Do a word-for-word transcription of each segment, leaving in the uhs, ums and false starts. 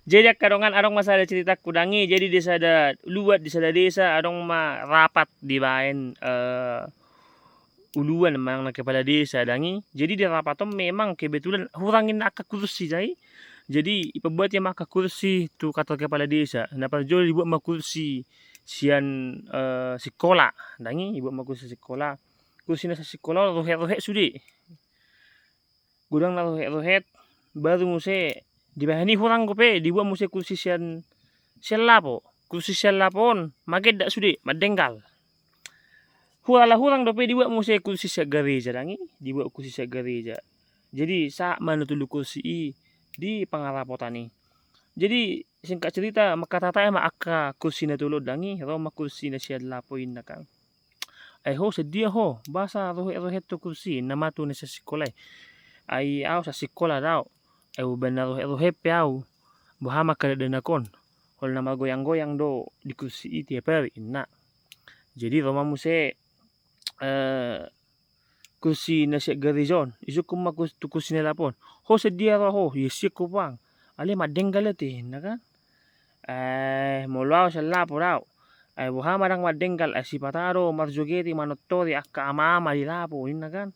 Jadi angka dongan, adong ma sada ceritangku dang i. Jadi di sada luat, di sada desa, adong ma rapat dibaen, eh, uluan manang na kepala desa dang i. Jadi di rapat on memang kebetulan hurang inna angka kursi dang i. Jadi dipabuat ia ma angka kursi tu kantor kepala desa. Na parjolo dibuat ma kursi sian, eh, sikola dang i, dibuat ma kursi sikola. Kursi na sikola on rohet-rohet sude. Godang na rohet-rohet, baru muse dibahen i hurang dope, dibuat muse kursi sian, sian lapo. Kursi sian lapo on magendak sude, mandenggal. Hurala hurang dope dibuat muse kursi sian gareja dang i, dibuat kursi sian gareja. Jadi sahat ma na tolu kursi i di pangarapotan i. Jadi singkat cerita, mangkatai ma angka kursi na tolu on dang i, ro ma kursi na sian lapo inna kan. Ai ho, sadia ho, boasa rohet-rohet ho kursi, inna ma tu na sasikola i. Ai au sasikola do au. Ai umbahen na rohet-rohet pe au, boha ma angka dakdanak on. Holan na margoyang-goyang do di kursi i tiap ari, inna. Jadi ro ma muse, eh, kursi na sian gareja on, isungkun ma kurs-, tu kursi na lapo on. Ho, sadia ro ho, ia sian ho puang. Alai mandenggal ate, inna kan. Eh, molo au sian lapo do au. Ai boha ma ndang mandenggal, ai sipata do marjoget i manortor i angka ama-ama di lapo, inna kan.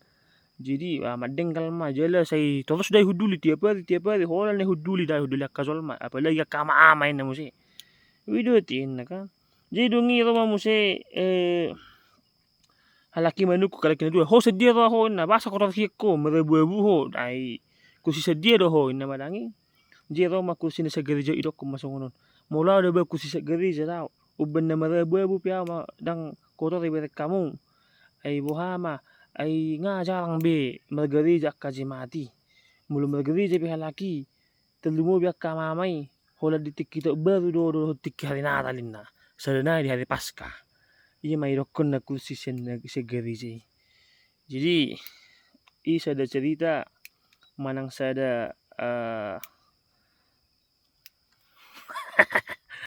Jadi, ah, mandenggal ma, jala sai torus do i hunduli tiap ari, tiap ari, holan na hunduli do i, hunduli angka jolma, apalagi angka ama-ama inna muse. I do ate, inna kan. Jadi dung i ro ma muse, eh, halak i manungkun, halak i na dua. Ho, sadia ro ho, inna, boasa kotor hian ho, marabu-abu ho, ai kursi sadia do ho, inna ma dang i. Jadi ro ma kursi na sian gareja on, idokkon ma songon on. Molo au ndang baen kursi sian gareja do au, umbahen na marabu-abu pe au ma ndang kotor i bereng hamu. Ai boha ma, ai nga jarang be margareja angka jemaat i. Molo margareja pe halak i, tarlumobi angka ama-ama i, holan di tingki taon baru do, dohot tingki hari Natal inna. Sada nai di hari Paskah. Ia ma idokkonna kursi sian, sian gareja i. Jadi i sada cerita manang sada, eh,